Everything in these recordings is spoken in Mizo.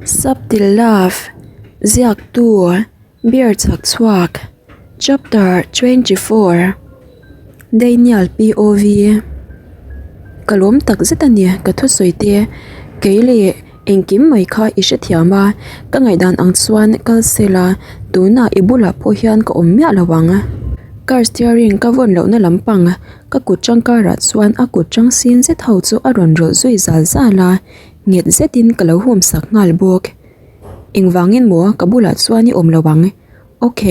Subtle Love, Ziaktu, Beer chhak chhuak, Chapter 24, Daniel POV, Ka lawm tak zet a ni ka thusawi te, kei leh engkim mai kha i hrethiam a, ka ngaihdan ang chuan kal sela tunah i bulah pawh hian ka awm miah lo ang. Car steering ka vawn lohna lampang ka kut tangkarah chuan a kut tang sin zet ho chu a rawn rawlh zui zal zal a. Nghet zetin ka lo hum sak nghal bawk. Engvangin maw ka bulah chuan i awm lo ang? Ok,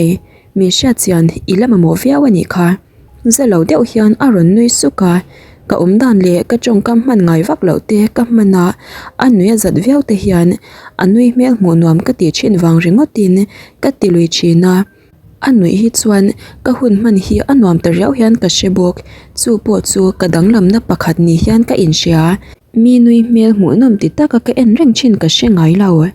min hriat chian i la mamawh viau a nih kha. Za lo deuh hian a rawn nui suk a, ka awm dan leh ka tawngkam hman ngai vak loh te ka hman a, a nui a zat viau te hian a nui hmel hmuh nuam ka tih thin vang ringawtin ka ti lui thin a. A nuih hi chuan ka hun hman hi a nuam ta riau hian ka hre bawk, chu pawh chu ka danglamna pakhat ni hian ka inhria. Mi nui hmel hmuhnawm ti taka ka en reng thin ka hre ngai lo.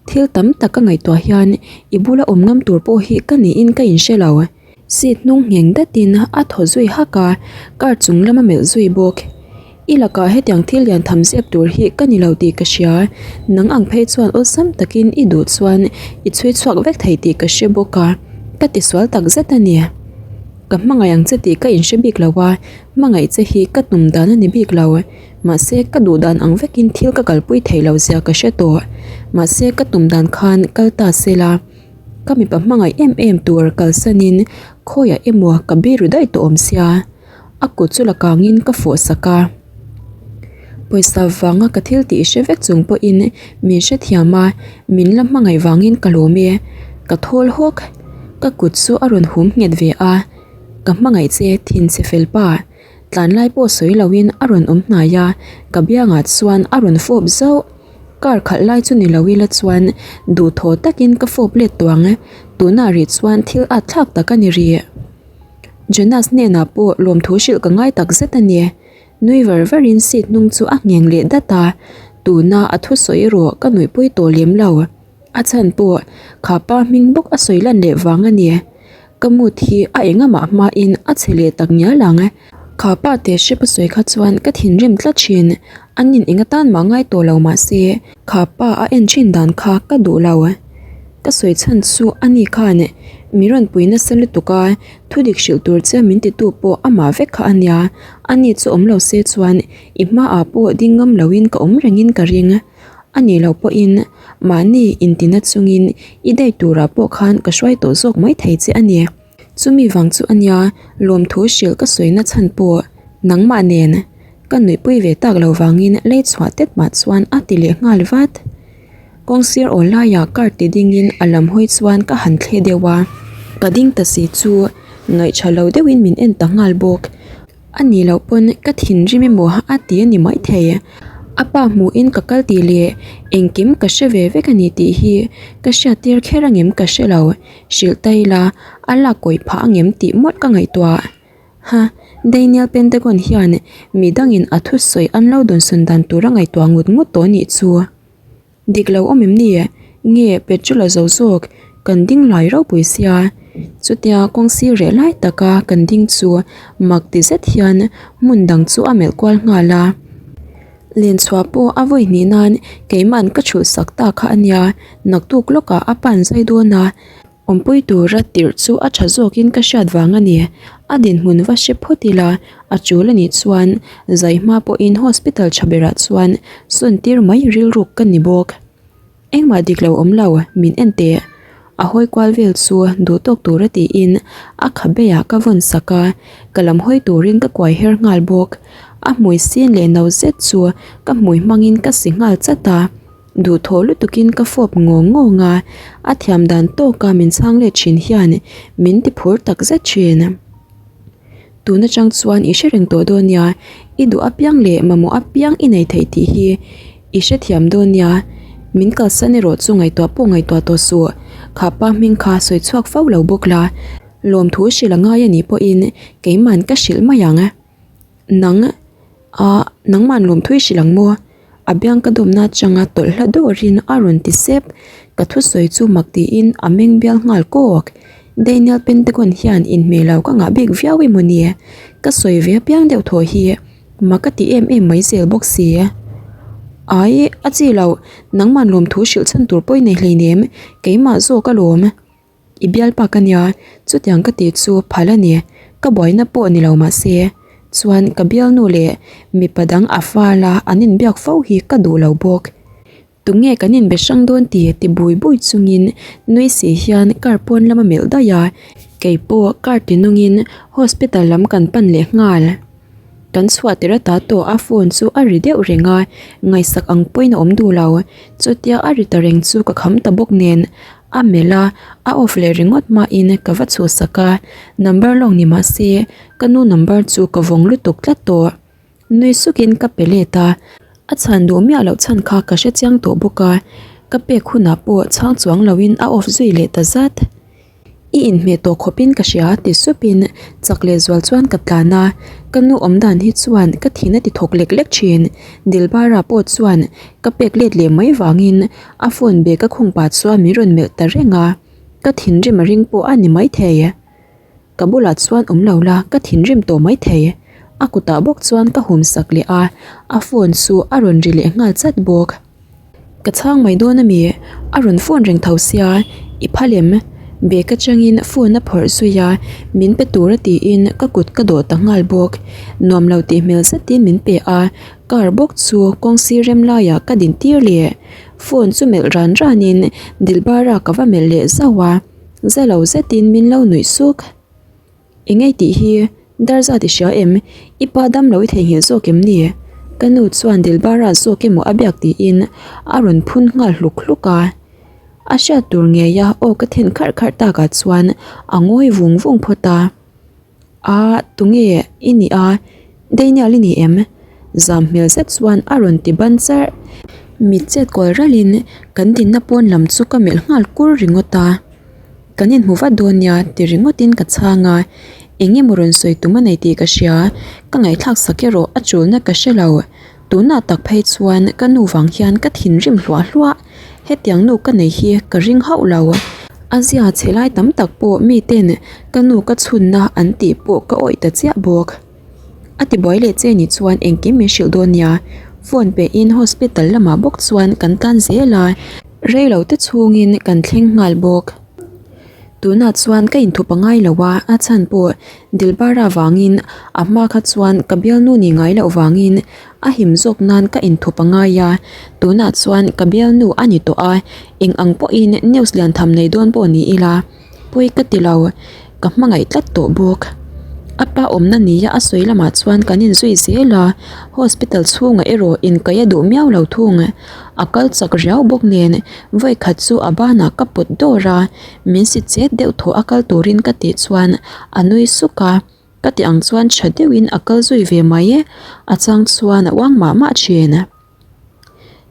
Thil tam tak ka ngaihtuah hian i bula awm ngam tur pawh hi ka niin ka inhre lo. Seat hnung ngheng datin a thaw zui hak a, car chung lama melh zui bawk. I lakah hetiang thil lian tham zep tur hi ka ni lo tih ka hria, nang ang phei chuan awlsam takin i duh chuan i chhui chhuak vek thei tih ka hre bawk a, ka ti sual tak zet a ni. Ka hmangaih ang che tih ka inhre bik lo a, hmangaih che hi ka tum dan a ni bik lo. Mahse ka duh dan ang vekin thil ka kalpui thei lo zia ka hre tawh. Mahse ka tum dan khan kal ta se la, ka mipa hmangaih em em tur kalsanin khawiah emaw ka biru daih tawh awm sia. A kut chu la kangin ka fawh sak a, pawisa vanga ka thil tih hre vek chung pawhin min hrethiam a, min la hmangaih vangin ka lawm e, ka thawl hawk, ka kut chu a rawn hum nghet ve a, ka hmangaih che thin che fel pa, tlanlai pawh sawi loin a rawn awm hnai a, ka biangah chuan a rawn fawp zauh, car khalh lai chu ni lo ila chuan duhthawh takin ka fawp let tawh ang, tunah rih chuan thil at thlak tak a ni rih. Jonas hnenah pawh lawmthu hrilh ka ngai tak zet a ni. Nui var varin seat hnung chu a ngheng leh dat a, tuna a thusawi erawh ka nuihpui tawh lem lo. A chhan pawh kha pa hming bawk a sawi lan leh vang a ni. Ka mood hi a engamah hmain a chhe leh tak ngial ang. Kha pa teh hrep a sawi kha chuan ka thinrim tlat thin. An in eng atan mah ngai tawh lo mahse kha pa a en thin dan kha ka duh lo. Ka sawi chhan chu a ni khan mi rawn pui nasa lutuk a, thu dik hrilh tur che min titu pawh amah vek kha a nia, a ni chu awm lo se chuan i hmaah pawh ding ngam loin ka awm rengin ka ring. A nih loh pawhin mahni intina chungin i date turah pawh khan ka hruai tawh zawk mai thei che a ni. Chumi vang chu a nia lawmthu hrilh ka sawi na chhan pawh nangmah nen ka nuihpui ve tak lo vangin lei chhuah tet mah chuan a ti leh nghal vat. Kawngsir aw laiah car ti dingin a lam hawi chuan ka han thle deuh a, ka ding ta si chu ngaihṭha lo deuhin min en ta nghal bawk. A nih loh pawn ka thinrim emaw a ti a ni maithei. A pa hmuhin ka kal tih leh engkim ka hre ve vek a ni tih hi ka hriattir kher angem ka hre lo. Hrilh ta ila a lak kawih phah angem tih mawlh ka ngaihtuah. Ha, Daniel Pentagon hian mi dangin a thusawi an lo dawnsawn dan tur a ngaihtuah ngut ngut tawh anih chu. Dik lo awm em ni? Nge petrol a zo zawk? Kan ding lai ropui sia. Chutia kawng sir reh lai taka kan ding chu mak ti zet hian hmun dang chu a melh kual nghal a. Lenchhuah pawh a vawi hnih nan keima'n ka chhulh sak ta kha a nia, naktuk lawkah a pan zai dawn a. Awmpui tura tirh chu a tha zawkin ka hriat vang a ni. A dinhmun va hre phawt ila, a tul a nih chuan zai hma pawhin hospital tha berah chuan sawn tir mai rilruk ka ni bawk. Engmah dik lo awm lo, min en teh. A hawi kual vel chu duh tawk tura tiin a khabeah ka vawn sak a, ka lam hawi turin ka kuai her nghal bawk. A hmui sin leh no zet chu ka hmui hmangin ka si nghal chat a. Duhthawh lutukin ka fawp ngawng ngawng a, a thiam dan tawka min chhang let thin hian min ti phur tak zet thin. Tun atang chuan i hre reng tawh dawn nia, i duh apiang leh mamawh apiang i nei thei tih hi i hrethiam dawn nia, min kalsan erawh chu ngaihtuah pawh ngaihtuah tawh suh, kha pa hming kha sawi chhuak fo lo bawk la, lawmthu hrilh a ngai a nih pawhin keiman ka hrilh mai ang. Nang a nangman lawmthu i hrilh ang maw? A biang ka dawmna atanga tawlh hla dawrin a rawn ti sep. Ka thusawi chu mak tiin a meng bial nghal kawk. Daniel Pentagon hian inhmeh lo ka ngah bik viau emaw ni? Ka sawi ve apiang deuh thaw hi mak ka ti em em mai zel bawk si. Ai, a chi loh, nangman lawmthu hrilh chhan tur pawh i nei hleinem, keimah zawk alawm. I bialpa ka nia, chutiang ka tih chu phal a ni, ka buaina pawh ni lo mahse, chuan ka bialnu leh mipa dang a fal a an inbiak fo hi ka duh lo bawk. Tunge kan inbe hrang dawn ti ti bui bui chungin nui si hian car pawn lam a melh daih a, kei pawh car ti nungin hospital lam kan pan leh nghal. Kan chhuah tirh ata tawh a phone chu a ri deuh reng a, ngaihsak ang pawhin a awm duh lo. Chutia a ri ta reng chu ka kham ta bawk nen a melh a, a off leh ringawt hmain ka va chhuhsak a, number lawng ni mah se ka nu number chu ka vawng lutuk tlat tawh. Nui sukin ka pe let a, a chhan duh miah loh chhan kha ka hre chiang tawh bawk a, ka pek hunah pawh chhang chuang loin a off zui leh ta zat. I inhmeh tawh khawpin ka hria ti supin chak leh zual chuan ka tlan a, ka nu awm dan hi chuan ka thin a ti thawk lek lek thin. Dilbara pawh chuan ka pek let leh mai vangin a phone bag a khung pah chuan min rawn melh ta reng a, ka thinrim a ring pawh a ni maithei. Ka bulah chuan awm lo la ka thinrim tawh maithei. A kutah bawk chuan ka hum sak leh a, a phone chu a rawn ri leh nghal chat bawk. Ka chhang mai dawn a mi? A rawn phone reng tho sia, i phal em? Bag atangin phone a phawrh zui a, min pe tur a tiin ka kut ka dawh ta nghal bawk. Nuam lo tih hmel zetin min pe a, car bawk chu kawng sir rem laiah ka din tir leh. Phone chu melh ran ranin Dilbara ka va melh leh zauh a, za lo zetin min lo nuih suk. Engei tih hi dar zat i hria em? I pa dam lo i theihnghilh zawk em ni? Ka nu chuan Dilbara zawk emaw a biak tiin a rawn phun nghal hluk hluk a. A hriat tur ngeia aw ka then kharh kharh takah chuan a ngawi vung vung phawt a. Aa tunge i nih a? Daniel i ni em? Zam hmel zet chuan a rawn ti ban charh. Mit chet kual ralhin kan dinna pawn lam chu ka melh nghal kur ringawt a. Kan inhmu vat dawn nia ti ringawtin ka chhang a, eng emaw rawn sawi tum a nei tih ka hria, ka ngaihthlak sak erawh a chulna ka hre lo. Tunah tak phei chuan ka nu vang hian ka thinrim hluah hluah, hetiang nu ka nei hi ka ring hauh lo. A zia chhe lai tam tak pawh miten ka nu ka chhunna an tih pawh ka awih ta chiah bawk. A tibuai leh che ni chuan engkim min hrilh dawn nia, phone pe in hospital lamah bawk chuan kan tan zel a. Rei lo te chhungin kan thleng nghal bawk. Tunah chuan ka inthup a ngai lo a, a chhan pawh Dilbara vangin a hma kha chuan ka bialnu ni ngai loh vangin a him zawk nan ka inthup a ngai a, tunah chuan ka bialnu a ni tawh a, eng ang pawhin news lian tham nei dawn pawh ni ila. Pawi ka ti lo, ka hmangaih tlat tawh bawk. A pa awmna nia a sawi lamah chuan kan inzui zel a, hospital chhungah erawh inkaih a duh miau lo thung. A kal chak riau bawk nen vawi khat chu a banah ka pawt dawr a, min si chet deuh thaw a kal turin ka tih chuan a nui suk a, ka tih ang chuan tha deuhin a kal zui ve mai, a chang chuan a uang mah mah thin.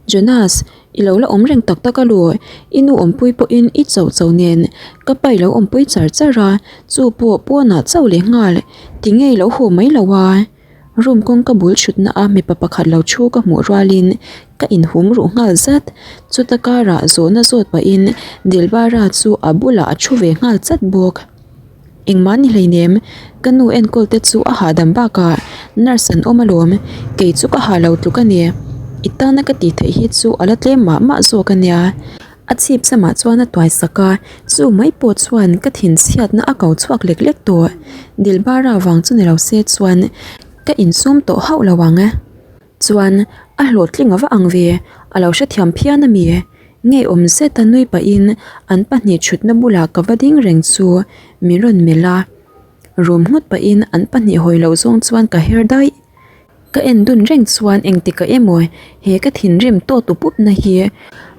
Jonas, i lo la awm reng tak tak a lu, i nu awmpui pawhin i chauh chauh nen ka pa i lo awmpui char char a, chu pawh pawnah chauh leh nghal, tinge i lo haw mai lo a? Room kawngka bul thutna a mipa pakhat lo thu ka hmuh rualin ka inhum ruh nghal zat, chuta karah zawhna zawt pahin Dilbara chu a bulah a thu ve nghal chat bawk. Engmah ni hleinem, ka nu enkawl te chu a hahdam bakah nurse an awm alawm, kei chu ka hah lo tluk a ni. I tana ka tih theih hi chu a la tlem mah mah zawk a nia. A chhip samah chuan a tuai sak a, chu mai pawh chuan ka thinchhiatna a ko chhuak lek lek tawh. Dilbara vang chu ni lo se chuan ka insum tawh hauh lo ang. Chuan a hlawhtling a va ang ve, a lo hrethiam phian a mi? Ngeiawm zet a nui pahin an pahnih thutna bulah ka va ding reng chu min rawn melh a, rum nghut pahin an pahnih hawi loh zawng chuan ka her daih. Ka en dun reng chuan engtikah emaw he ka thinrim tawt up up na hi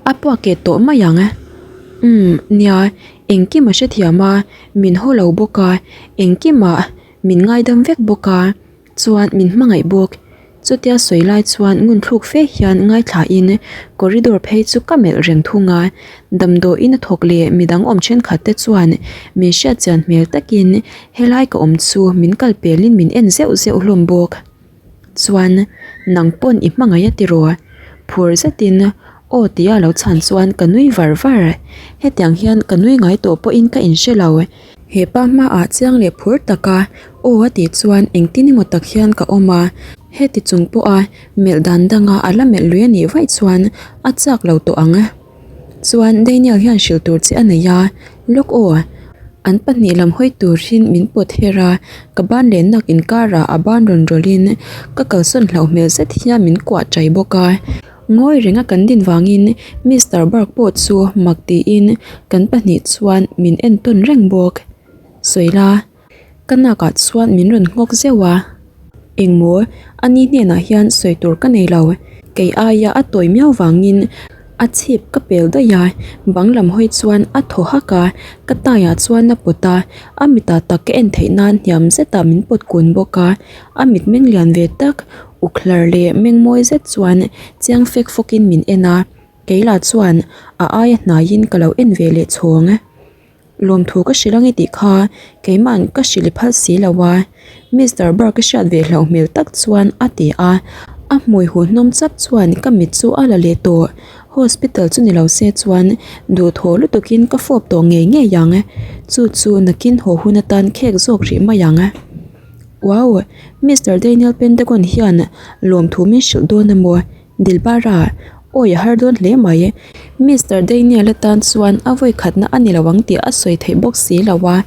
a puak keh tawh mai ang. Umm nia, engkim a hrethiam a, min haw lo bawk a, engkimah min ngaidam vek bawk a. Chuan min hmangaih bawk. Chutia sawi lai chuan ngun thluk fe hian ngaithla in corridor phei chu ka melh reng thung a. Damdawiin a thawk leh midang awm thenkhat te chuan min hriat chian hmel takin helai ka awm chu min kal pelin min en zeuh zeuh hlawm bawk. Chuan nang pawn i hmangaih a tiraw? Phur zetin aw tia lo chhan chuan ka nui var var. Hetiang hian ka nui ngai tawh pawhin ka inhre lo. He pa hmaah chiang leh phur taka. Aw a tih chuan engtin emaw tak hian ka awm a, heti chung pawha melh dan danga a la melh lui a nih vaih chuan a chak lo tawh ang. Chuan Daniel hian hrilh tur che a nei a, lawk aw. An pahnih lam hawi turin min pawt her a, ka ban leh nak inkarah a ban rawn rawlhin ka kalsawn hlauh hmel zet hian min kuah chai bawk a. Ngawi renga kan din vangin Mister Burke pawh chu mak tiin kan pahnih chuan min entawn reng bawk. Sawi la. Ka nakah chuan min rawn nghawk zeuh a, engmaw ani hnenah hian sawi tur ka nei lo, kei aia a tawi miau vangin a chhip ka pel daih a, bang lam hawi chuan a thaw hak a, ka taiah chuan a pawt a, a mitah tak ka en theih nan hniam zetah min pawt kun bawk a, a mit meng lian ve tak uk hlar leh meng mawi zet chuan chiang fek fawkin min en a, kei lah chuan a aia hnaiin ka lo en ve leh chhawng. Lawmthu ka hrilh ange tih kha keima'n ka hrilh i phal si lo a, Mister Burke hriat ve hlauh hmel tak chuan a ti a, a hmui huh hnawm chap chuan ka mit chu a la leh tawh, hospital chu ni lo se chuan duhthawh lutukin ka fawp tawh ngei ngei ang, chu chu nakin haw hun atan khek zawk rih mai ang. Wow! Mister Daniel Pentagon hian lawmthu min hrilh dawn a maw? Dilbara, Awi a har dawn hle mai. Mister Daniel atan chuan a vawi khatna a ni lo ang tih a sawi theih bawk si lo a,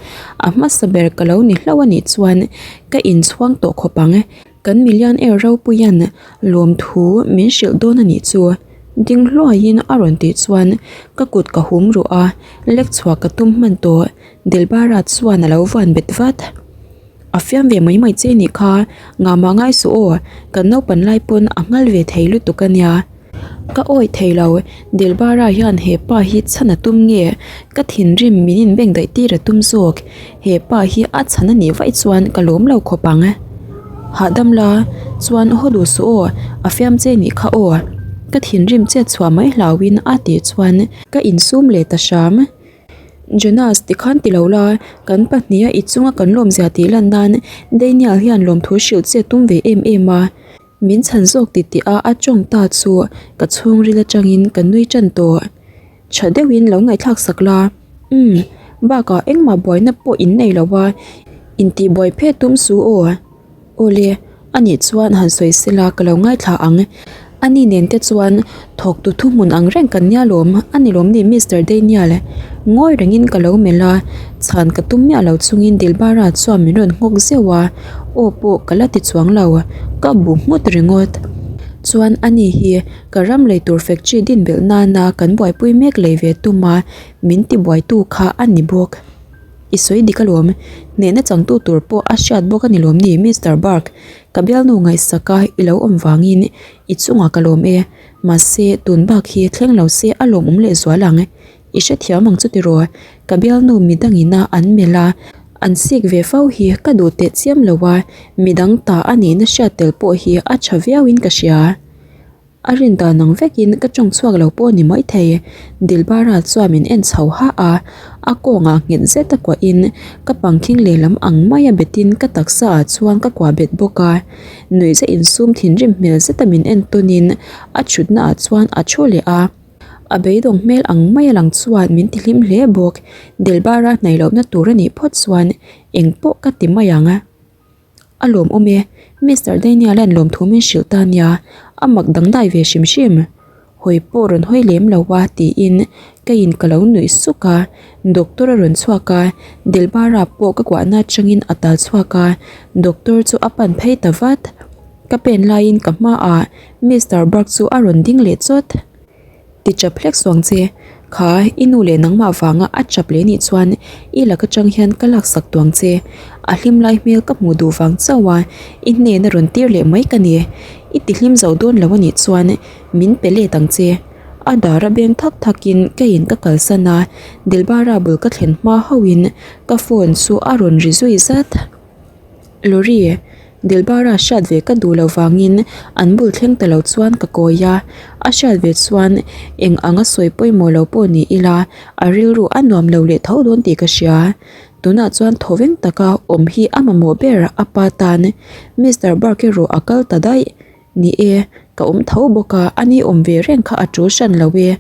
a hmasa ber ka lo ni hlauh a nih chuan ka inchhuang tawh khawp ang. Kan Million Air ropuia'n lawmthu min hrilh dawn a nih chu. Ding hluaiin a rawn tih chuan ka kut ka hum ruh a, lek chhuah ka tum hman tawh. Dilbara chuan a lo vuan bet vat. A fiam ve mai mai che nih kha, ngahmah ngai suh aw, kan naupan lai pawn a nghal ve thei lutuk a nia. Ka awih thei lo, Dilbara hian he pa hi chhan a tum nge, ka thinrim min inbeng daih tir a tum zawk, he pa hi a chhan a nih vaih chuan ka lawm lo khawp ang. Hahdam la, chuan haw duh suh aw, a fiam che nih kha aw, ka thinrim chet chhuah mai hlauhin a tih chuan ka insum leh ta hram. Jonas, tikhan ti lo la, kan pahniha i chunga kan lawmzia tih lan nan Daniel hian lawmthu hrilh che tum ve em em a, min chhan zawk ti tih a a tawng ta chu ka chhungril atangin ka nui tan tawh. Tha deuhin lo ngaihthlak sak la, umm, bakah engmah buaina pawh in nei lo a, intihbuai phet tum su aw. Awle, anih chuan han sawi sela ka lo ngaithla ang. Ani nen te chuan thawk tu thuhmun ang reng kan nia lawm, a ni lawm ni Mister Daniel? Ngawi rengin ka lo melh a, chhan ka tum miah lo chungin Dilbara chuan min rawn nghawk zeuh a, aw pawh ka la ti chuang lo, ka bu nghut ringawt. Chuan ani hi ka ram lei tur factory din belh nana kan buaipui mek lei ve tum a, min tibuaitu kha a ni bawk. I sawi dik alawm, hnehna changtu tur pawh a hriat bawk a ni lawm ni Mister Burke, ka bialnu ngaihsaka i lo awm vangin i chungah ka lawm e, mahse tun bak hi thleng lo se a lawmawm lehzual ang, i hrethiam ang chu tiraw, ka bialnu midangina an melh a, an sik ve fo hi ka duh teh chiam lo a, midang ta a nihna hriat tel pawh hi a tha viauin ka hria. A rin dan ang vekin ka tawng chhuak lo pawh a ni maithei. Dilbara chuan min en chho ha a, a kawngah nghet zet a kuahin ka pangkhing lehlam ang maia betin ka taksa ah chuan ka kuah bet bawk a. Nuihza insum thinrim hmel zeta min en tawnin a thutna ah chuan a thu leh a. A beidawng hmel ang maia lang chuan min ti hlim hle bawk. Dilbara hnaih lohna tur a nih phawt chuan engpawh ka ti mai ang. A lawmawm e, Mister Daniel-a'n lawmthu min hrilh ta nia, a mak dangdai ve hrim hrim. Hawi pawh rawn hawi lem lo a tiin ka in ka lo nuih suk a, doctor a rawn chhuak a, Dilbara pawh ka kuahna atangin a tal chhuak a, doctor chu a pan phei ta vat. Ka pen laiin ka hmaah Mister Burke chu a rawn ding leh chawt. Ti chap hlek suang che, kha i nu leh nangmah vanga a chap leh nih chuan i lak atang hian ka laksak tuang che, a hlim lai hmel ka hmuh duh vang chauh a, i hnena rawn tir leh mai ka ni, i ti hlim zo dawn lo anih chuan min pe let ang che. A dar a beng thak thak in ka in ka kalsan a, Dilbara bul ka thlen hma hauhin ka phone chu a rawn ri zui zat. Lorry, Dilbara hriat ve ka duh loh vangin an bul thleng ta lo chuan ka kawi a, a hriat ve chuan eng anga sawi pawimawh lo pawh ni ila a rilru a nuam lo leh tho dawn tih ka hria. Tunah chuan thawveng taka awm hi a mamawh ber a pa tan Mister Burke erawh a kal ta daih. Ni e, ka awm tho bawk a, a ni awm ve reng kha a tul hran lo e.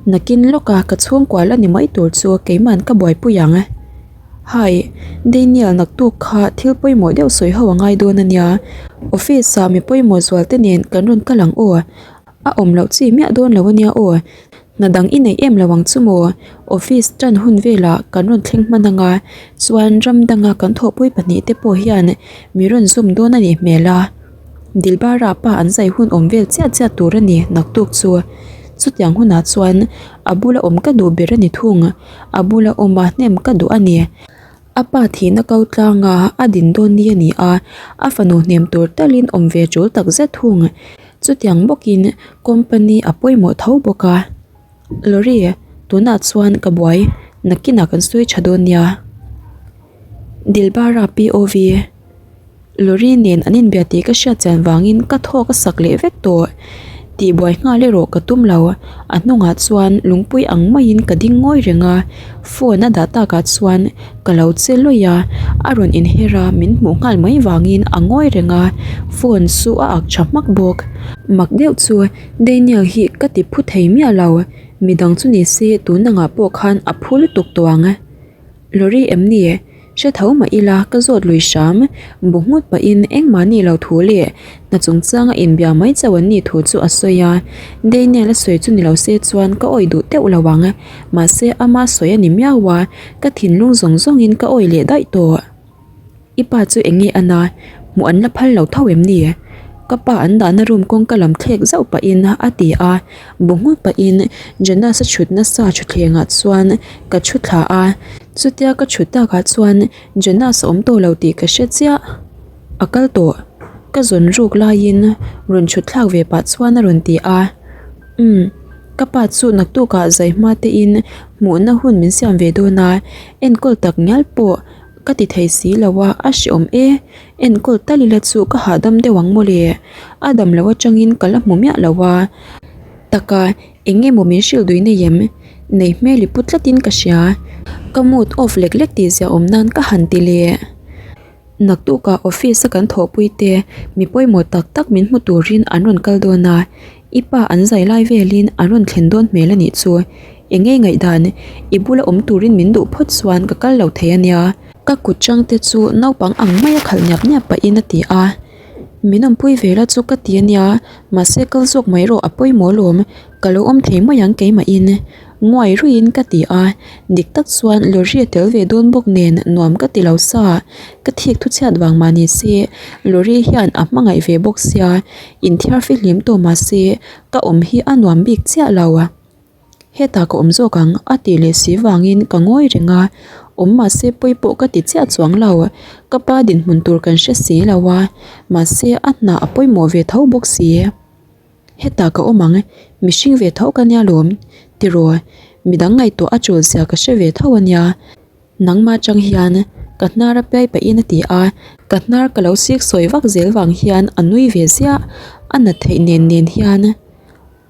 Nakin lawka ka chhungkual a ni mai tur chu keiman ka buaipui ang. Hi, Daniel naktuk kha thil pawimawh deuh sawi ho a ngai dawn a nia. Office ah mi pawimawh zual te nen kan rawn kal ang aw. A awm loh chi miah dawn lo a nia aw. Hna dang i nei em lo ang chu maw? Office tan hun velah kan rawn thleng hman anga chuan ram danga kan thawhpui pahnihte pawh hian mi rawn zawm dawn a nih hmel a. Dilbara pa an zai hun awm vel chiah chiah tur a ni naktuk chu. Chutiang hunah chuan a bula awm ka duh ber a ni thung. A bula awm a hnem ka duh a ni. A pa thihna ko tlanga a din dawn ni a ni a, a fanu hnem tur talin awm ve tul tak zet thung. Chutiang bawkin company a pawimawh tho bawk a. Lorry, tunah chuan ka buai, nakinah kan sawi tha dawn nia. Dilbara POV. Lorry nen an inbia tih ka hriat chian vangin ka thawk a sak leh vek tawh. Tihbuai nghal erawh ka tum lo. A hnungah chuan lungpui ang maiin ka ding ngawi reng a, phone a dah takah chuan ka lo che lawih a, a rawn inher a, min hmuh nghal mai vangin a ngawi reng a, phone chu a ak tha hmak bawk. Mak deuh chu Daniel hi ka ti phu thei miah lo, midang chu ni se tun angah pawh khan a phu lutuk tawh ang. Lorry em ni? Hre tho mah ila ka zawt lui hram, bu nghut pahin engmah ni lo thu leh hna chungchanga inbia mai chauh an nih thu chu a sawi a, Daniel a sawi chu ni lo se chuan ka awih duh teuh lo ang, mahse ama sawi a ni miau a, ka thinlung zawng zawngin ka awih leh daih tawh. I pa chu eng nge a na? Hmuh an la phal lo tho em ni? Ka pa an dahna room kawngka lam thlek zauh pahin a ti a, bu nghut pahin Jonas-a chhut nasa thutthlengah chuan ka thu thla a, chutia ka chhut takah chuan Jonas a awm tawh lo tih ka hre chiah. A kal tawh. Ka zawn ruk laiin rawn chhut thlak ve pah chuan a rawn ti a, Umm, ka pa chu naktukah zai hma tein hmuhna hun min siam ve dawn a, enkawl tak ngial pawh Ka ti thei si lo a, a hreawm e. Enkawl tal ila chu ka hahdam deuh ang mawle. A dam lo atangin ka la hmu miah lo a. Taka, eng nge maw min hrilh dui nei em? Nei hmel i pu tlatin ka hria. Ka mood off lek lek tih zia awm nan ka han ti leh. Naktukah office a kan thawhpui te mi pawimawh tak tak min hmu turin an rawn kal dawn a. I pa an zai lai velin an rawn thlen dawn hmel a nih chu. Eng nge ngaihdan? I bula awm turin min duh phawt chuan ka kal lo thei a nia. Ka kut chang te chu naupang ang maia khalh niap niap pahin a ti a. Min awmpui ve la chu ka ti a nia, mahse kal zawk mai rawh a pawimawh alawm, ka lo awm thei mai ang keimahin. Nguai ruiin ka ti a, dik tak chuan lorry a tel ve dawn bawk nen nuam ka ti lo sa. Ka thik thu chhiat vang mah ni se, lorry hian a hmangaih ve bawk sia, inthiar fihlim tawh mah se ka awm hi a nuam bik chiah lo. Hetah ka awm zawk ang a tih leh si vangin ka ngawi reng a, awm mahse pawi pawh ka ti chiah chuang lo, ka pa dinhmun tur kan hre si lo a, mahse a hna a pawimawh ve tho bawk si. Hetah ka awm ang, mihring ve tho ka nia lawm, tiraw, midang ngaihtuah a tul zia ka hre ve tho a nia, nangmah atang hian ka hnar a piai pahin a ti a, ka hnar ka lo sik sawi vak zel vang hian a nui ve ziah, a nat theih nen nen hian.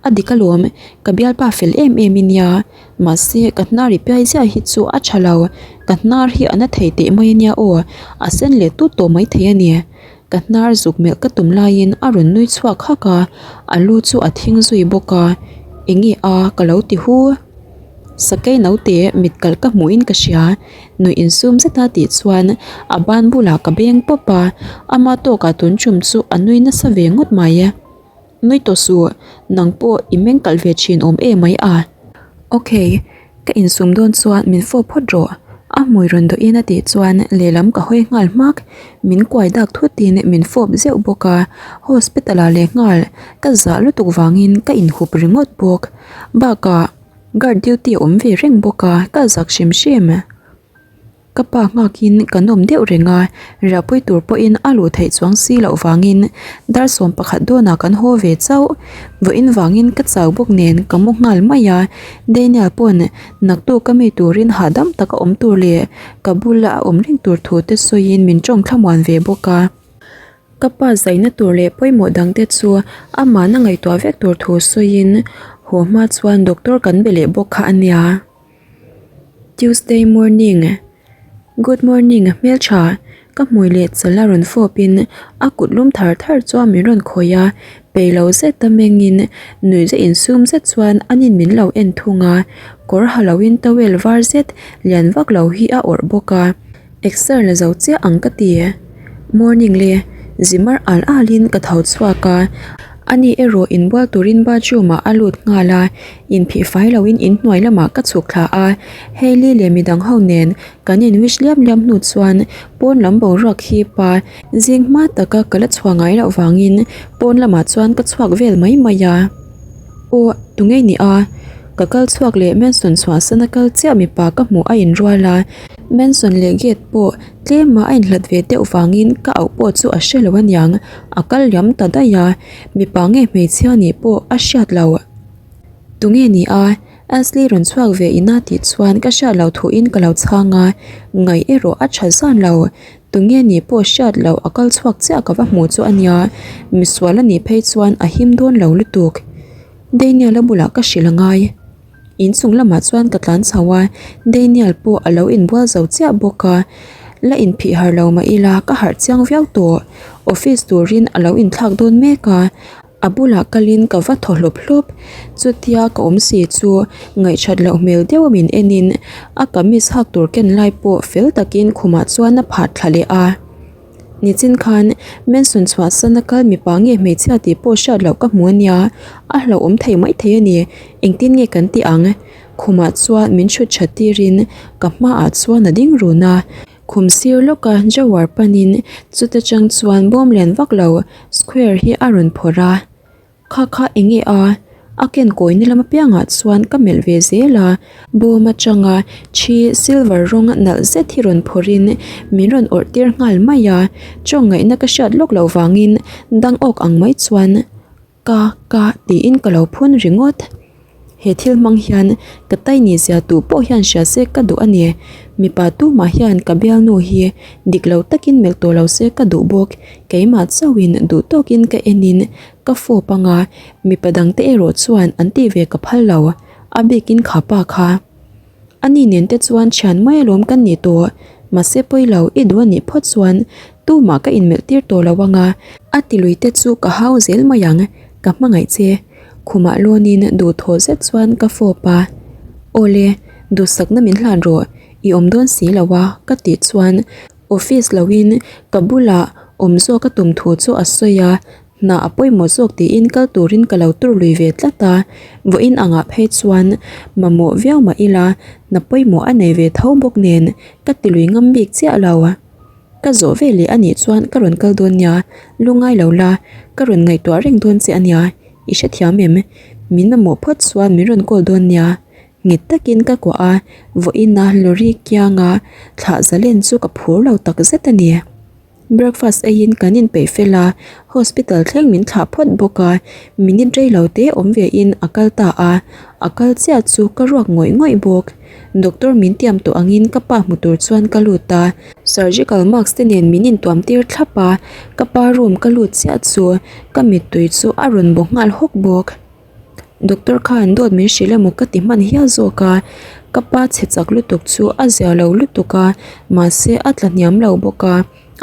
A dik alawm, ka bialpa fel em em i nia, mahse ka hnar i piai ziah hi chu a tha lo, ka hnar hi a na thei teh mai a nia aw, a sen leh tut tawh mai thei a ni. Ka hnar zuk melh ka tum laiin a rawn nui chhuak hak a, a lu chu a thing zui bawk a, enge a ka lo ti hu. Sakei naute mit kalh ka hmuhin ka hria, nuih insum zeta tih chuan a ban bulah ka beng pawp a, ama tawkah tun tum chu a nui nasa ve ngawt mai. Nui tawh suh, nang pawh i meng kalh ve thin awm em mai a. Ok, ka insum dawn chuan min fawp phawt rawh, a hmui rawn dawhin a tih chuan lehlam ka hawi nghal hmak, min kuai dak thutin min fawp zeuh bawk a, hospital ah leh nghal ka zah lutuk vangin ka inhup ringawt bawk, bakah guard duty a awm ve reng bawk a, ka zak hrim hrim. Ka pa nghakin ka nawm deuh reng a, riahpui tur pawhin a luh theih chuang si loh vangin dar 11 dawnah kan haw ve chauh. Vawiin vangin ka chau bawk nen ka mu nghal mai a, Daniel pawn naktuk ka mi turin hahdam taka awm tur leh ka bula a awm reng tur thu te sawiin min tawng thlamuan ve bawk a. Ka pa zaina tur leh pawimawh dangte chu amahna ngaihtuah vek tur thu sawiin haw hma chuan doctor kan be leh bawk kha a nia. Tuesday morning Good morning hmeltha ka hmui leh chal a rawn fawp in a kut lum thar thar chuan min rawn khawih a peilo zet a meng in nuih zet insum zet chuan an in min lo en thung a kawr ha lo in towel var zet lian vak lo hi a awrh bawk a. Exer la zo chiah ang ka ti. Morning le, zi mar al alin ka tho chhuak a, ani erawh inbual turin bathroom ah a lut nghal a, inphih fai loin inhnuai lamah ka chhuk thla a, Hailey leh midang ho nen kan in wish liam liam hnu chuan pawn lam boruak hip a, zing hma taka ka la chhuah ngai loh vangin pawn lamah chuan ka chhuak vel mai mai a. Aw, tunge ni a? Ka kal chhuak leh Manson chhuahsan a kal chiah mipa ka hmuh a inrual a, Manson leh gate pawh tlema a inhlat ve deuh vangin ka auh pawh chu a hre lo aniang, a kal liam ta daih a, mipa nge hmeichhia nih pawh a hriat lo. Tunge ni a? Ashley rawn chhuak ve ina tih chuan ka hriat loh thuin ka lo chhang a, ngaih erawh a tha zan lo. Tunge nih pawh hriat loh a kal chhuak chiah ka va hmuh chu ania, misual a nih phei chuan a him dawn lo lutuk. Daniel-a bulah ka hrilh a ngai. Inchung lamah chuan ka tlan chho a, Daniel pawh a lo inbual zo chiah bawk a. La inphih harh lo mah ila ka harh chiang viau tawh. Office turin a lo inthlak dawn mek a, a bulah kalin ka va thaw hlawp hlawp. Chutia ka awm si chu ngaihṭhat loh hmel deuh a min enin a kamis hak tur ken lai pawh fel takin khumah chuan a phah thla leh a. Nichin khan Manson chhuahsan a kal mipa nge hmeichhia tih pawh hriat loh ka hmu a nia, a hlauhawm thei mai thei a ni, engtin nge kan tih ang? Khumah chuan min chhut that tirin ka hmaah chuan a ding run a, khum sir lawka drawer panin chuta tang chuan bawm lian vak lo square hi a rawn phawrh a. Kha kha eng nge a? A ken kawina lam apiangah chuan ka melh ve zel a, bawm atanga thi silver rawng nalh zet hi rawn phawrhin min rawn awrh tir nghal mai a, chawngaihna ka hriat lawk loh vangin dang awk ang mai chuan ka ka tiin ka lo phun ringawt. He thil hmang hian ka tai ni zia tuh pawh hian hria se ka duh a ni. Mipa tumah hian ka bialnu hi dik lo takin melh tawh lo se ka duh bawk. Keimah chauhin duh tawkin ka enin ka fawp anga mipa dangte erawh chuan an tih ve ka phal lo, a bikin kha pa kha. Ani nen te chuan thian mai alawm kan nih tawh, mahse pawi lo i duh a nih phawt chuan tumah ka inmelh tir tawh lo anga a ti lui te chu ka hau zel mai ang, ka hmangaih che. Khumah lawnin duhthawh zet chuan ka fawp a, Awle, duhsakna min hlan rawh, i awm dawn si lo a ka tih chuan office loin ka bulah awm zawk a tum thu chu a sawi a, hna a pawimawh zawk tiin kal turin ka lo tur lui ve tlat a, vawiin angah phei chuan mamawh viau mah ila hna pawimawh a nei ve tho bawk nen ka ti lui ngam bik chiah lo. Ka zawh ve leh anih chuan ka rawn kal dawn nia, lungai lo la, ka rawn ngaihtuah reng dawn che ania, i hrethiam em? Min mamawh phawt chuan min rawn call dawn nia. Nghet takin ka kuah a, vawiina lorry kianga thlah zalen chu ka phur lo takzet a ni. Breakfast eiin kan inpeih fel a, hospital thleng min thlah phawt bawk a, minute rei lo te awm ve in a kal ta a, a kal chiah chu ka ruak ngawih ngawih bawk. Doctor min tiam tawh angin ka pa hmu tur chuan ka lut a, surgical mask te nen min intuam tir thlap a, ka pa room ka lut chiah chu ka mittui chu a rawn baw nghal hawk bawk. Doctor khan dawt min hrilh emaw ka ti hman hial zawk a, ka pa chhe chak lutuk chu a zia lo lutuk a, mahse a tla hniam lo bawk a,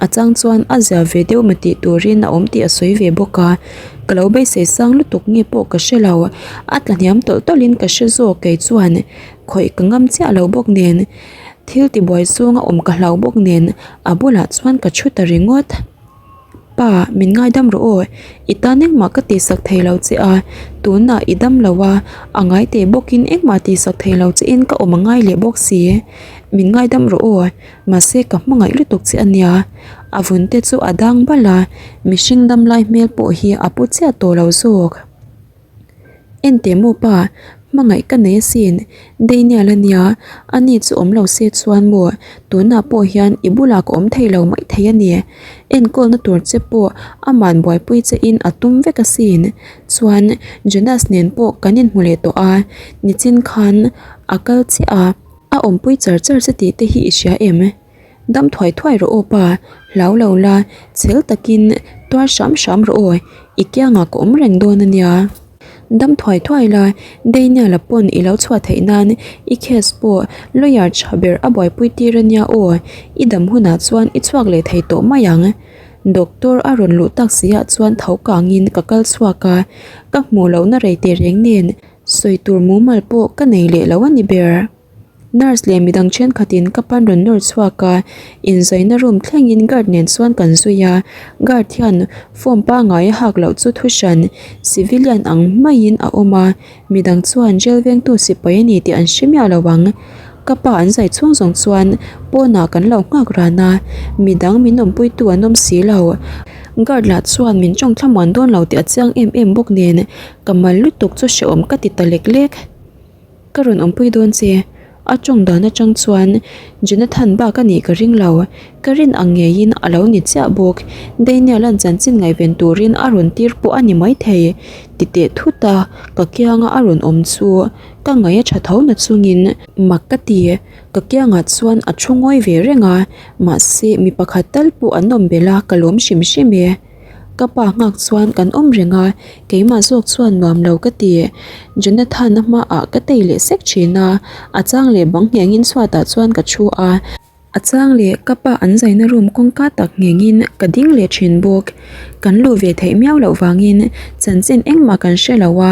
a chang chuan a zia ve deuh maw tih turin a awm tih a sawi ve bawk a, ka lo beisei sang lutuk nge pawh ka hre lo, a tla hniam tawlh tawlh in ka hre zawk kei chuan khawih ka ngam chiah lo bawk nen thil tibuai zawnga awm ka hlau bawk nen a bulah chuan ka thu ta ringawt. Pa, min ngaidam rawh aw, i tan engmah ka tihsak thei lo che a, tunah i dam lo a, a ngai teh bawkin engmah tihsak thei lo chein ka awm a ngai leh bawk si. Min ngaidam rawh aw, mahse ka hmangaih lutuk che a nia. A vun te chu a dang bal a, mihring dam lai hmel pawh hi a pu chiah tawh lo zawk. Enteh maw pa, hmangaih ka nei asin, Daniel a nia, ani chu awm lo se chuan maw tunah pawh hian i bulah ka awm thei lo mai thei a ni, enkawlna tur che pawh aman buaipui che in a tum vek asin, chuan Jonas nen pawh kan inhmu leh tawh a, nichin khan a kal chiah a, a awmpui char char che tih te hi i hria em? Dam thuai thuai rawh aw pa, hlau lo la, chhel takin tuar hram hram rawh aw, i kiangah ka awm reng dawn a nia. Dam thuai thuai la, Daniel-a pawn i lo chhuah theih nan i case pawh lawyer tha ber a buaipui tir a nia aw, i dam hunah chuan i chhuak leh thei tawh mai ang. Doctor a rawn luh tak si ah chuan tho kangin ka kal chhuak a, ka hmuh lohna rei tehreng nen sawi tur mumal pawh ka nei leh lo a ni ber. Nurse leh midang thenkhatin ka pan rawn nawr chhuak a, inzaina room thlengin guard nen chuan kan zui a, guard hian form pangngai a hak loh chu thu hran civilian ang maiin a awm a, midang chuan jail vengtu sipai a ni tih an hre miah lo ang. Ka pa an zai chhung zawng chuan pawnah kan lo nghak ran a, midang min awmpuitu an awm si lo. Guard lah chuan min tawng thlamuan dawn lo tih a chiang em em bawk nen ka mal lutuk chu hrehawm ka ti ta lek lek. Ka rawn awmpui dawn che. A tawng dan atang chuan Jonathan bak a nih ka ring lo. Ka rin ang ngeiin a lo ni chiah bawk. Daniel an chanchin ngaihven turin a rawn tir pawh a ni maithei. Ti teh thut a, ka kianga a rawn awm chu ka ngaih a tha tho na chungin mak ka ti. Ka kiangah chuan a thu ngawi ve reng a, mahse mi pakhat tal pawh an awm belh a ka lawm hrim hrim e. Ka pa nghak chuan kan awm reng a, keimah zawk chuan nuam lo ka ti. Jonathan-a hmaah ka tei leh sek thin a, a chang leh bang nghengin chhuatah chuan ka thu a. A chang leh ka pa an zaina room kawngka tak nghengin ka ding leh thin bawk. Kan luh ve theih miau loh vangin chanchin engmah kan hre lo a,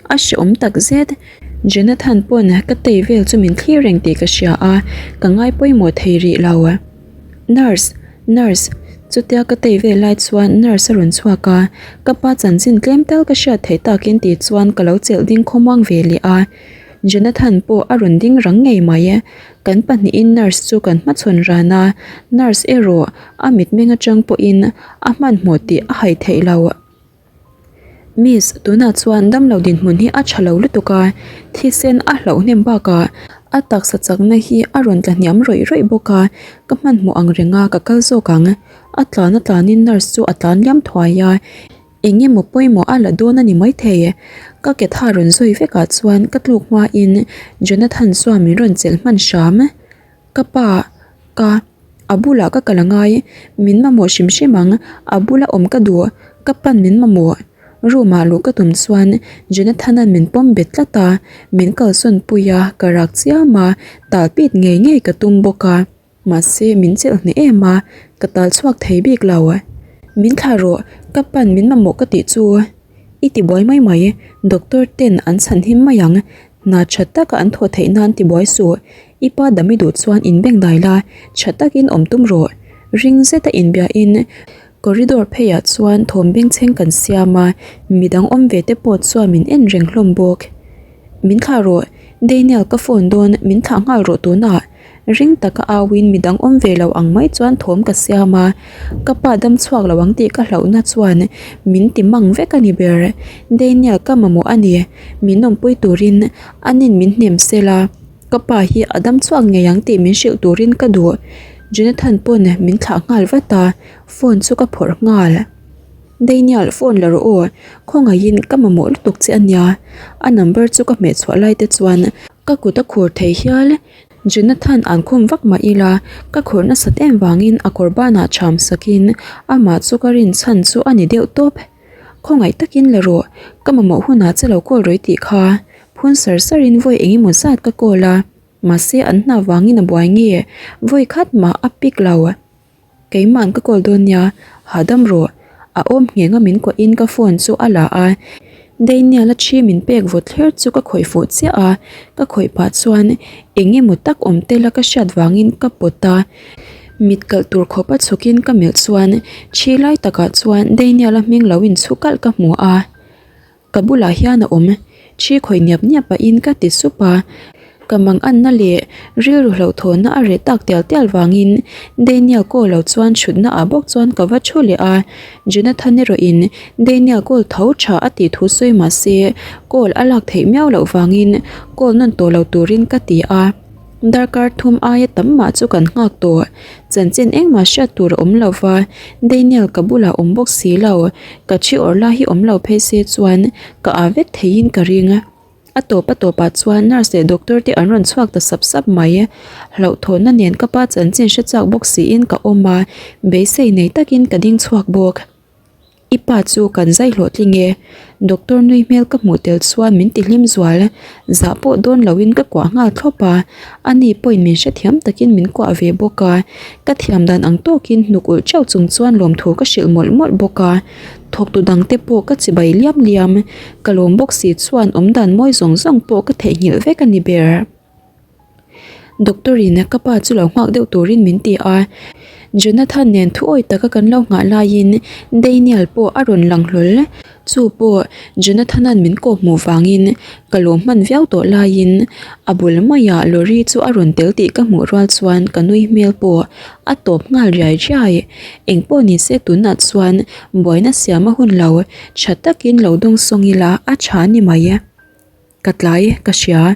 a hrehawm tak zet. Jonathan pawn ka tei vel chu min thlir reng tih ka hria a, ka ngai pawimawh thei rih lo. Nurse! Nurse! Chutia ka tei vel lai chuan nurse a rawn chhuak a, ka pa chanchin tlem tal ka hriat theih takin tih chuan ka lo chelh ding khawmuang ve leh a. Jonathan pawh a rawn ding rang ngei mai. Kan pahnihin nurse chu kan hmachhawn ran a, nurse erawh a mitmeng atang pawhin a hmanhmawh tih a hai theih lo. Miss, tunah chuan damlo dinhmun hi a tha lo lutuk a, thisen a hlauh hnem bakah a taksa chakna hi a rawn tla hniam rawih rawih bawk a, ka hmanhmawh ang reng a ka kal zawk ang. A tlan a tlanin nurse chu a tlan liam thuai a, eng emaw pawimawh a la dawn a ni maithei. Ka ke tha rawn zawi vekah chuan ka tluk hmain Jonathan chuan min rawn chelh hman hram. Ka pa, ka, a bulah ka kal a ngai, min mamawh hrim hrim ang, a bula awm ka duh, ka pan min mamawh. Room ah luh ka tum chuan Jonathan-a'n min pawm bet tlat a, min kalsawn pui a, ka rak chiam a, tal pit ngei ngei ka tum bawk a, mahse min chelh hneh em a, ka tal chhuak thei bik lo. Min thlah rawh, ka pan min mamawh ka tih chu i ti buai mai mai, doctor ten an chhan him mai ang, hna tha taka an thawh theih nan ti buai suh, I pa dam i duh chuan in beng dai la, tha takin awm tum rawh. Ring zeta inbiahin corridor pheiah chuan thawm bengchheng kan siam a, midang awm ve te pawh chuan min en reng hlawm bawk. Min thlah rawh, Daniel ka phone dawn, min thlah nghal rawh tunah. Ring taka auin midang awm ve lo ang mai chuan thawm ka siam a, ka pa dam chhuak lo ang tih ka hlauhna chuan min ti mang vek a ni ber. Daniel ka mamawh a ni, min awmpui turin anin min hnem sela. Ka pa hi a dam chhuak ngei ang tih min hrilh turin ka duh. Jonathan pawn min thlah nghal vat a, phone chu ka phawrh nghal. Daniel phone la rawh aw, khawngaihin ka mamawh lutuk che a nia. A number chu ka hmeh chhuah lai te chuan ka kut a khur thei hial. Jonathan an khum vak mah ila, ka khur nasat em vangin a kawr banah cham sakin amah chu ka rin chhan chu a ni deuh tawp. Khawngaih takin la rawh, ka mamawh hunah che lo call rawih tih kha. Phun sar sarin vawi eng emaw zat ka call a, mahse an hna vangin a buai nge, vawi khat mah a pick lo. Keima'n ka call dawn nia, hahdam rawh. A awm ngheng a min kuahin ka phone chu a la a, Daniel a thi min pek vawt thler chu ka khawih fuh chiah a, ka khawih pah chuan eng emaw tak awm tel a ka hriat vangin ka pawt a, mit kalh tur khawp a chhukin ka melh chuan thi lai takah chuan Daniel a hming lo inchhu kalh ka hmu a. Ka bulah hian a awm, thi khawih niap niap pahin ka ti sup a. Ka mang anna leh rilru hlauhthawnna a reh tak tial tial vangin Daniel call lo chuan thutna ah bawk chuan ka va thu leh a. Jonathan erawhin Daniel call tho tha a tih thu sawi mah se call a lak theih miau loh vangin call nawn tawh lo turin ka ti a. Darkar thum aia tam mah chu kan nghak tawh. Chanchin engmah hriat tur a awm lo va, Daniel ka bulah awm bawk si lo. Ka thi awrh lai hi awm lo phei se chuan ka ah vek theiin ka ring. A tawp a tawpah chuan nurse leh doctor te an rawn chhuak ta sap sap mai. Hlauhthawnna nen ka pa chanchin hre chak bawk siin ka awm a, beisei nei takin ka ding chhuak bawk. I pa chu kan zai hlawhtling e. Doctor nui hmel ka hmuh tel chuan min ti hlim zual. Zah pawh dawn loin ka kuah nghal thlawp a, ani pawhin min hrethiam takin min kuah ve bawk a. Ka thiam dan ang tawkin hnuk ulh theuh chung chuan lawmthu ka hrilh mawlh mawlh bawk a. Thawktu dangte pawh ka chibai liam liam. Ka lawm bawk si chuan awmdan mawi zawng zawng pawh ka theihnghilh vek a ni ber. Doctor in ka pa chu lo nghak deuh turin min ti a, Jonathan nen thuawi taka kan lo nghah laiin Daniel pawh a rawn lang hlawl. Chu pawh Jonathan-a'n min kawp hmuh vangin ka lawm hman viau tawh laiin a bul maiah lorry chu a rawn tel tih ka hmuh rual chuan ka nui hmel pawh a tawp nghal riai riai. Engpawh nise tunah chuan buaina siam a hun lo, tha takin lo dawng sawng ila a tha ni mai. Ka tlai ka hria,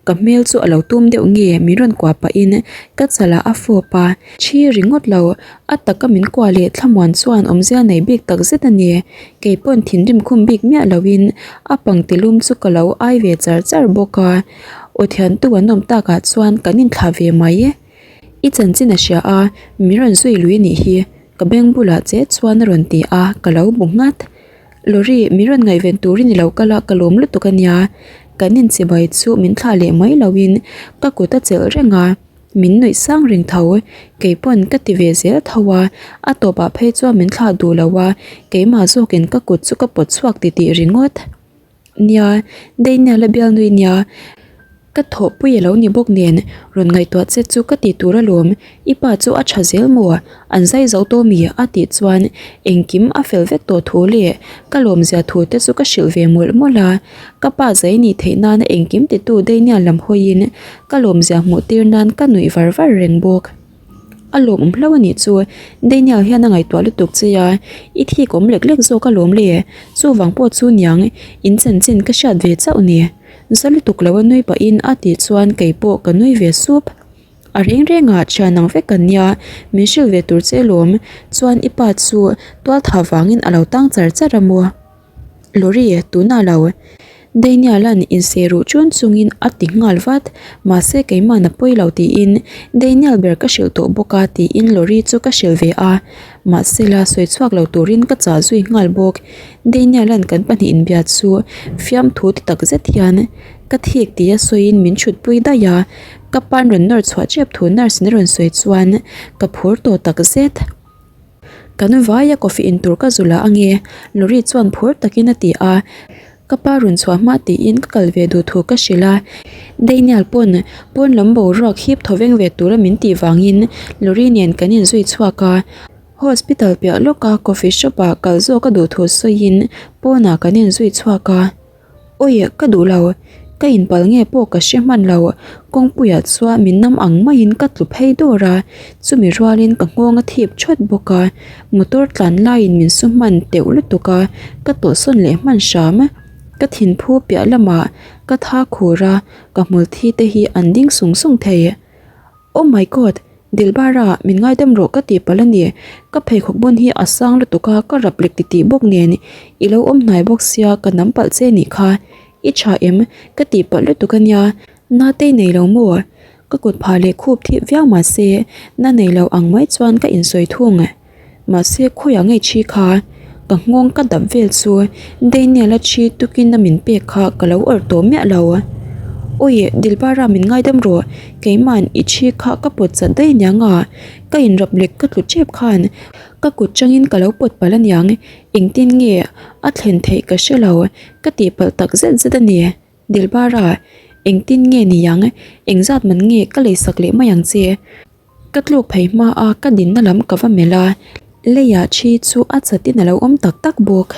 ka hmel chu a lo tum deuh nge min rawn kuah pahin ka chalah a fawp a, thi ringawt lo, a taka min kuah leh thlamuan chuan awmzia nei bik tak zet a ni, kei pawn thinrim khum bik miah loin a pangti lum chu ka lo ai ve char char bawk a, aw thiantu an awm takah chuan kan inthlah ve mai. I chanchin a hria a, min rawn zui lui anih hi, ka beng bulah che chuan a rawn ti a, ka lo bu nghat. Lorry, min rawn ngaihven turin i lo kal a, ka lawm lutuk a nia. Kan inchibai chu min thlah leh mai loin ka kut a chelh reng a, min nuih sang reng tho. Kei pawn ka ti ve zel tho a, a tawpah phei chuan min thlah duh lo a, keimah zawkin ka kut chu ka pawt chhuak titih ringawt. Nia, Daniel a bialnui nia, ka thawhpui a lo ni bawk nen, rawn ngaihtuah che chu ka ti tur alawm, i pa chu a tha zel maw? An zai zo tawh mi? A tih chuan engkim a fel vek tawh thu leh ka lawmzia thu te chu ka hrilh ve mawlh mawlh a, ka pa zai nih theih nana engkim titu Daniel lam hawiin ka lawmzia hmuh tir nan ka nuih var var reng bawk. A lawmawm hlauh a nih chu, Daniel hian a ngaihtuah lutuk che a, i thik awm lek lek zawk alawm le, chuvang pawh chu niang in chanchin ka hriat ve chauh ni. Za lutuk lo a nui pahin a tih chuan kei pawh ka nui ve sup. A reng reng ah thian ang vek kan nia, min hrilh ve tur che alawm, chuan i pa chu tualthah vangin a lo tang char char a maw? Lorry, tunah lo. Daniel-a'n inseh ruh chun chungin a ti nghal vat. Mahse keimahn a pawi lo tiin Daniel ber ka hrilh tawh bawk a tiin Lorry chu ka hrilh ve a. Mahse la sawi chhuak lo turin ka chah zui nghal bawk. Daniel-a'n kan pahnih inbia chu fiamthu ti tak zet hian ka thik tia sawiin min chhutpui daih a. Ka pa'n rawn nawr chhuah tep thu nurse-in a rawn sawi chuan ka phur tawh tak zet. Kan vaia coffee in tur ka zu la ange, Lorry chuan phur takin a ti a. Ka pa rawn chhuah hma tiin ka kal ve duh thu ka hrilh a. Daniel pawn pawn lam boruak hip thaw veng ve tura min tih vangin Lorry nen kan inzui chhuak a. Hospital piah lawka coffee shop ah kal zawk a duh thu sawiin pawnah kan inzui chhuak a. Awi, ka duh lo. Ka inpal nge pawh ka hre hman lo. Kawngpuiah chuan min nam ang maiin ka tlu phei dawr a, chumi rualin ka nghawng a thip thawt bawk a. Motor tlan laiin min su hman teuh lutuk a, ka tawhsawn leh hman hram. Ka thinphu piah lamah ka tha khur a, ka hmul thi te hi an ding sung sung thei. Oh my God! Dilbara, min ngaidam rawh ka tih palh a ni. Ka pheikhawk bun hi a sang lutuk a, ka rap lek titih bawk nen. I lo awm hnai bawk sia, ka nam palh che nih kha. I tha em? Ka tih palh lutuk a nia. Natei nei lo maw? Ka kut phah leh khup thip viau mah se, na nei lo ang mai chuan ka insawi thung. Mahse khawiah ngei thi kha ka nghawng ka dap vel chu Daniel-a thi tukin a min pek kha ka lo awrh tawh miah lo. Awi Dilbara min ngaidam rawh, keima'n i thi kha ka pawt chat daih aniang a, ka inrap lek ka tlu tep khan ka kut changin ka lo pawt palh aniang, engtin nge a thlen theih ka hre lo, ka tihpalh tak zet zet a ni. Dilbara, engtin nge niang, engzat man nge ka leisak leh mai ang che? Ka tluk phei hma a ka dinna lam ka va melh a, leiah thi chu a chatin a lo awm tak tak bawk.